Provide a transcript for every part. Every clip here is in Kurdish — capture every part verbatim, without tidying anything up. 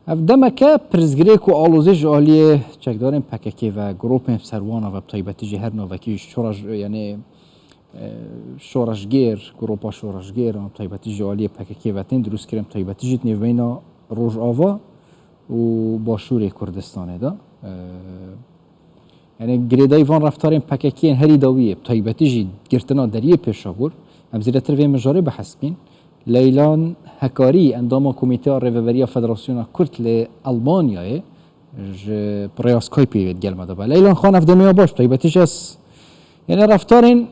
Ev demeke pirsgirêk û alozê ji aliyê çekdarên P K K ve, grûpên serwana ve, bi taybetî jî her navekî şoreş-, yanî, e, şoreşgêr, grûpa şoreşgêr an, bi taybetî ji aliyê P K K ve tên dirûstkirin, bi taybetî jî di nêvbeyna Rojava û Başûrê Kurdistanê de. E, Yanî girêdayî van reftarên P K K yên herî dawî yê, bi taybetî jî girtina deriyê pêşabûr, em zêdetir vê mijarê behs bîn. Leylan Hekarî, endama Komîteya Rêveberiya Federasyona Kurd li Elmanyayê, ji bi rêya Skypeê wê digel me de be. Leylan Xan, ev demê ya baş, bi taybetî jî ez, yanî reftarên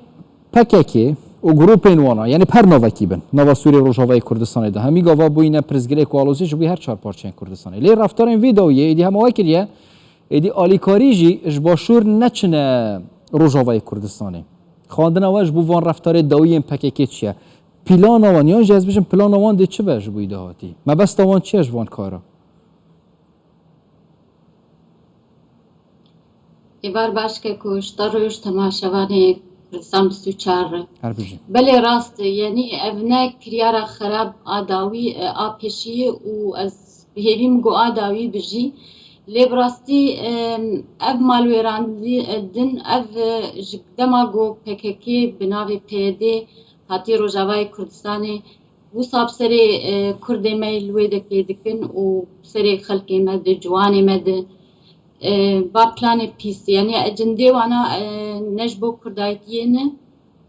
P K K û grûpên wana, yanî bi her navekî bin, nava Sûriyê û Rojavayê Kurdistanê de, hemî gava bûyîne pirsgirêk û alozî ji bo her çar parçeyên Kurdistanê. Lê reftarên vê dawiyê êdî hema we kiriye, Êdî alîkarî jî ji başûr neçine Rojavayê Kurdistanê. Xwendina we ji bo van reftarê dawî yên P K K çi ye? Plana wan, yan jî ez bijim plana wan dê çi be ji bo wî dahatî? Mebesta wan çi ye ji van kara? Êvar baş keko, ji te re û ji temaşevanê Kurdistan bîst û çar re. Her bijî. Belê rast e, yanî ev ne kiryara xerab a dawî, e, a pêşî ye û ez bi hêvî min ku a dawî bijî. Lê bi rastî, em, ev malwêrandin, ev, e, ji dema ku P K K bi navê P Y D hatiye Rojavayê Kurdistanê, wisa bi serê, e, Kurdê me li wê dekê dikin û bi serê xelkê me di, ciwanê me di, e, va planê pîs, yanî ecindê wana, e, ne ji bo Kurdayetiyê ne,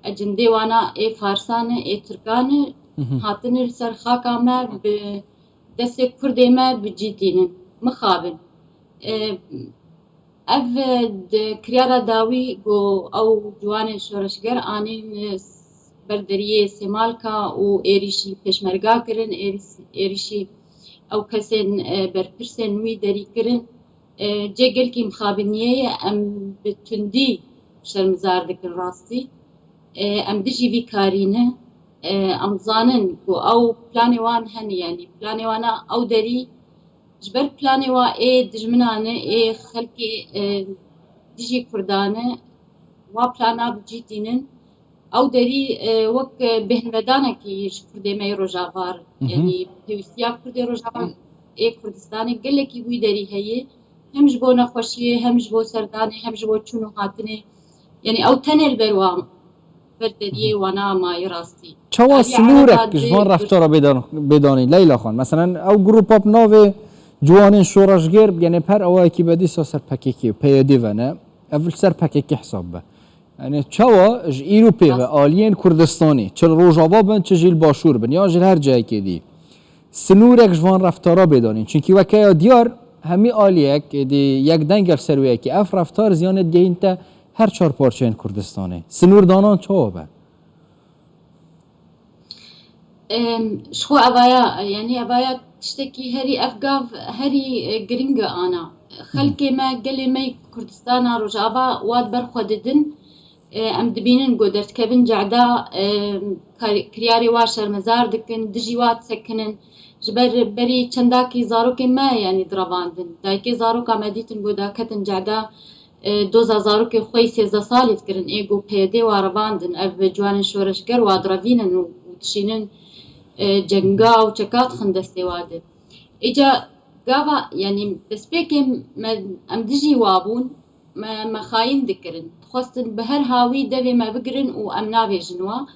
ecindê wana ê Farsan e, ê Tirkan e, Mhm. hatine li ser xaka me bi destê Kurdê me bi cî tînin, mixabin. E, ev, e, di kiryara dawî ku ew ciwanên şoreşger anîn, e, ber deriyê Sêmalka û êrîşî pêşmerga kirin, êrîs-, êrîşî ew kesên, e, berpirsên wî derî kirin. E, cê gelkî mixabiniyê ye, em bi tundî şermizar dikin rastî. E, em dijî vî karî ne. E, em zanin ku ew planê wan hene, yanî planê wana ew derî ji ber planê wa ê dijminan e, ê xelkê, e, dijî Kurdan e, wa plana bi cî tînin. Ew derî, e, wek, e, bêhnvedanekî ji Kurdê me yê Rojava re, Mhm. yanî pêwîstiya Kurdê Rojava ê Kurdistanê gelekî wî derî heye. Hem ji bo nexweşiyê, hem ji bo serdanê, hem ji bo çûn û hatinê. Yanî ew tenê li ber wan, ber deriyê wana mayî rastî. Çawa Aliyê sinûrek Ereba ji dê van reftara bêdan-, bêdanî, Leyla Xan? Meselen, ew grûpa bi navê Ciwanên Şoreşgêr, yanî per awayekî be dîsa ser P K K û P Y D ve ne. Ev li ser P K K hesab be. Yanî çawa ji îro pê ve Rast. aliyên Kurdistanê, çi li Rojava bin, çi jî li Başûr bin, ya ji her cihekê dî, sinûrek ji van reftara bêdanîn? Çunkî weke ya diyar, hemî aliyek êdî yek deng e li ser wê yekê. Ev reftar ziyanê digehînte her çar parçeyên Kurdistanê. Sinûrdanan çawa be? Em, ji xwe evaya, yanî evaya tiştekî herî ev gav herî, e, giring e ana. Xelkê me, gelê me yê Kurdistana Rojava wa di ber xwe didin. E, em dibînin ku derdikevin cehda, e, kar-, kiryarê wa şermezar dikin, dijî wa disekinin. Ji ber berî çendakî zarokên me, yanî direvandin. Dayikê zaroka me dîtin ku daketin cehda, e, doza zarokê xwe yî sêzdeh salî dikirin. Ê ku P Y D wa revandin, ev ciwanên şoreşger wa direvînin û, û dişînin, e, cenga û çeka dixin destê wa de. Îca gava, yanî destpêkê me, em dijî wa bûn, me, me xayîn dikirin. Dixwestin bi her hawî devê me bigirin û em navêjin wa.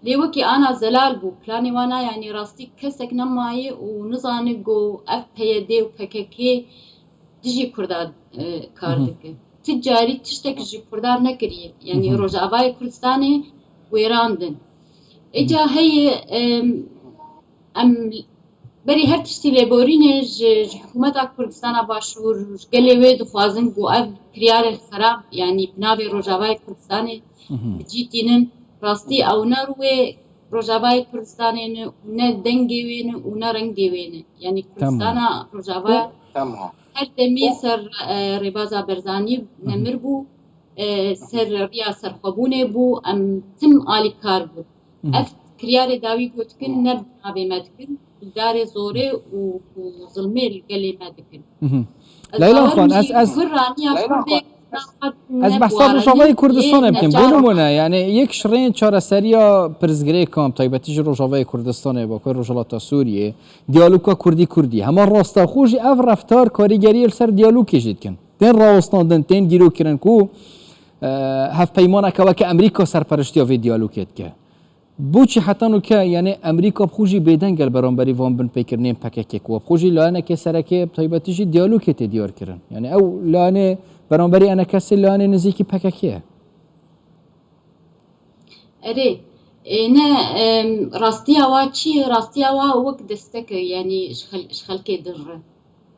Lê wekî ana zelal bû, planê wana, yanî rastî kesek nemaye û nizane ku ev P Y D û P K K dijî Kurdan, e, kar Mhm. dike. Ti carî tiştek ji Kurdan nekiriye. Yanî Mhm. Rojavayê Kurdistanê wêrandin. Îca heye, em, em berî her tiştî lêborînê ji, ji hikûmeta Kurdistana Başûr, ji gelê wê dixwazin ku ev kiryarê xerab, yanî bi navê Rojavayê Kurdistanê Mhm. bi cî tînin. Rastî ew ne rûyê Rojavayê Kurdistanê ne û ne dengê wê ne û ne rengê wê ne. Yanî Tamam. Kurdistana Rojava Tamam. her demî ser, e, rêbaza Berzanî Mhm. nemir bû, e, ser riya serxwebûnê bû, em tim alîkar bûn. Mhm. Ev kiryarê dawî gotikin ne bi navê me dikin, guhdarê zorê û, û zilmê li gelê me dikin. Mhm. Ez Leyla bawer Xan, im ez, jî ez, wir raniya Leyla Kurdê Xan. Ez behsa Rojavayê Kurdistanê bikim. Bo nimûne, yani yek ji rêyên çareseriya pirsgirêkan, taybetî ji Rojavayê Kurdistanê, Bakur Rojhilata Sûriyê, diyaloga Kurdî-Kurdî. Hema rastaxo jî ev reftar karîgeriyê li ser diyalogê jî dikin. Tên rawestandin, tên dîrokkirin ku, e, hevpeymaneke weke Amerîka serperiştiya vê diyalogê dike. Boçî heta nûke, yani Amerîka bi xwe jî bêdeng e li beramberî van binpêkirinên P K K ku bi xwe jî layenekê sereke bi taybetî jî diyalogê tê diyar kirin. Yani ew layenê beramberî enekesê layenê nizîkî P K K ye. Erê, e, ne, em, rastiya wa çi ye? Rastiya wa wek destek e, yani ji xel-, ji xelkê din re.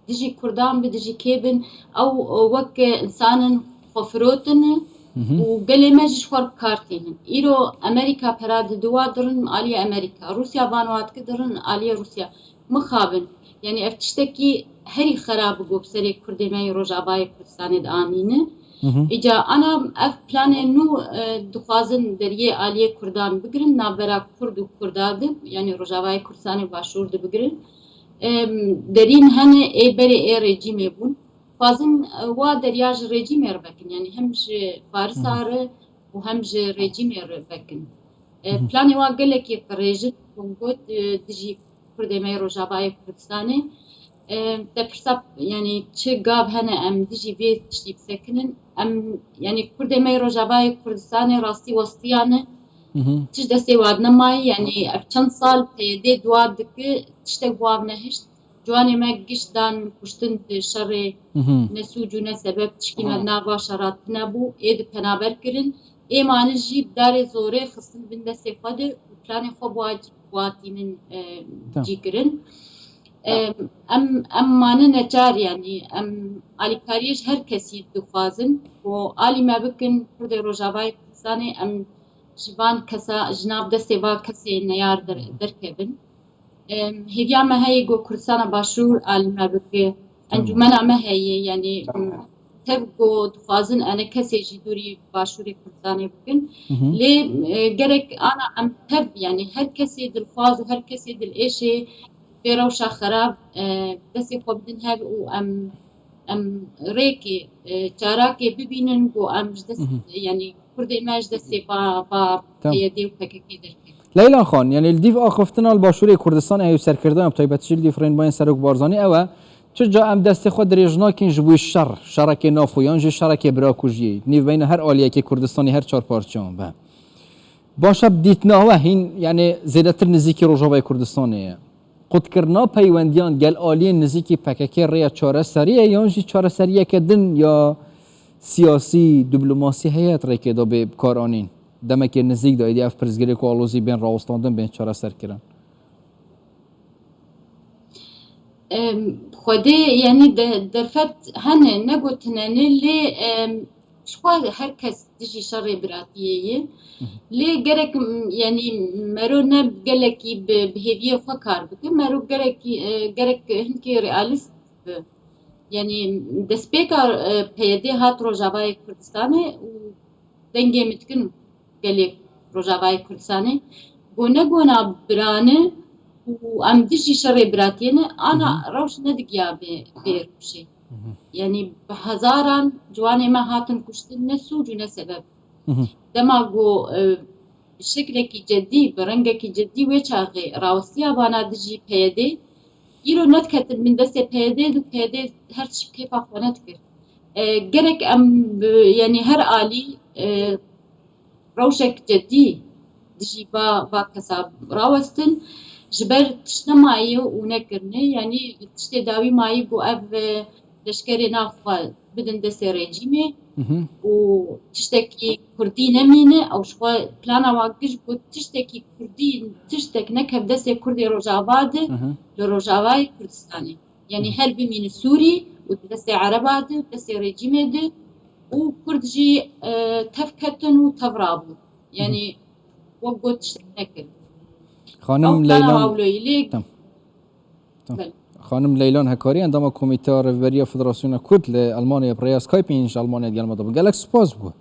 Dijî Kurdan bi, dijî kê bin, ew, e, wek, e, însanin xwe firotin Hı hı. û gelê me jî ji xwe bi kar tînin. Îro Amerîka pera didiwa dirin aliyê Amerîka. Rûsya van wa dike dirin aliyê Rûsya. Mixabin. Yani ev tiştekî herî xerab bû bi serê Kurdê me yê Rojavayê Kurdistanê de anîne. Hı hı. Îca ana ev planê nû, e, dixwazin deriyê aliyê Kurdan bigirin, navbera Kurd û Kurda de, yani Rojavayê Kurdistanê Başûr de bigirin. Em, derîn hene ê berê ê rejîmê bûn. Xwazin, e, wa deriya ji rejîmê re vekin, yani hem ji Farisa Hı hı. re û hem ji rejîmê re vekin. E, Hı hı. planê wa gelekî qirêj in, hûn got, e, dijî Kurdê me yê Rojavayê Kurdistanê. E, te pirsa, yani çi gav hene em dijî vê tiştî bisekinin? Em, yani Kurdê me yê Rojavayê Kurdistanê rastî westiyane. Hı hı. Tişt destê wa de nemaye, yani ev çend sal P Y D dua dike, tiştek bi wa nehişt. Ciwanê me giş dan kuştin di şerê, Hı hı. ne sûc û ne sebeb tişkî me di nav va şera tune bû, ê di penaber kirin. Ê mane jî bi darê zorê xistin bin destê xwe de û planê xwe bi wa, bi wa tînin, e, Tamam. cî kirin. E, Tamam. em, em mane neçar, yani em alîkariyê ji her kesî dixwazin ku alî me bikin, Kurdê Rojavayê Kurdistanê, em ji van kesa, ji nav destê va kesê neyar der-, derkevin. Em, hêviya me heye ku Kurdistana Başûr alî me bike. Tamam. Encûmena me heye, yani, Tamam. em, tev ku dixwazin enekesê jî dûrî Başûrê Kurdistanê bikin. Hı hı. Lê, e, gerek ana em tev, yani her kesê dilxwaz û her kesê dilêşê vê rewşa xerab, e, destê xwe bidin hev û em, em rêkê, e, çarakê bibînin ku em ji dest, Hı hı. yani Kurdê me ji destê va, va Tamam. P Y D û P K K derkevin. Leyla Xan, yani li dîv axiftina li Başûrê Kurdistanê heye û serkirdan, bi taybetî jî li dîv rênbayên Serok Barzanî ew e, çi ca em destê xwe dirêj nakin ji bo şer, şerekê navxwe yan jî şerekê birakujiyê, nîv beyna her aliyekê Kurdistanê her çar parçeyan be. Baş e, bi dîtina we hîn, yani zêdetir nizîkî Rojavayê Kurdistanê ye. Qutkirina peywendiyan gel aliyên nizîkî P K K rêya çareserî ye yan jî çareseriyeke din ya siyasî, diplomasî heye di rêkê de bê bikaranîn? Demekê nizîk de êdî ev pirsgirêk û alozî bên rawestandin, bên çareserkirin? Em, Xwedê, yani de, derfet hene, negotine ne, lê, em, ji xwe her kes dijî şerê biratiyê ye. Hı hı. Lê gerek, m, yani mero ne gelekî bi, bi hêviyê xwe kar bike, mero gerekî, e, gerek hinkê realîst be. Yani destpêka, e, P Y D hat Rojavayê Kurdistanê û dengê min dikin gelê Rojavayê Kurdistanê. Gone gona birane û em dijî şerê biratiyê ne, ana Hı hı. rewş nedigiya vê, vê rewşê. Hı hı. Yani bi hezaran ciwanê me hatin kuştin, ne sûc û ne sebeb. Hı hı. Dema ku, e, bi şeklekî cedî, bi rengekî cedî wê çaxê rawestiya vana dijî P Y D, îro nediketin bin destê P Y D û P Y D her tişt kêfa xwe nedikir. E, gerek em bi, yani her alî, e, rewşek cedî dijî va, va kesa rawestin, ji ber tişt nemayê û nekirine, yani tiştê dawî mayî ku ev, e, leşkerê nav xwe bidin destê rejîmê Hı hı. û tiştekî kurdî nemîne, ew ji xwe plana wan kir ku tiştekî kurdî, tiştek nekev destê Kurdê Rojava de Hı hı. li Rojavayê Kurdistanê. Yani Hı hı. her bimîne Sûrî û di destê Ereba de, destê rejîmê de û Kurd jî, e, tev ketin û tev rabû. Hı hı. Yani wek got tiştek nekir. Xanim Ew plana Leylan, wawloyî lê Tamam. Tamam. Belê. Xanim Leylan Hekarî, endama Komîteya Rêveberiya Federasyona Kurd li Almanyayê bi rêya Skype'ê hîn ji Almanyayê digel me de bû. Gelek spas bû.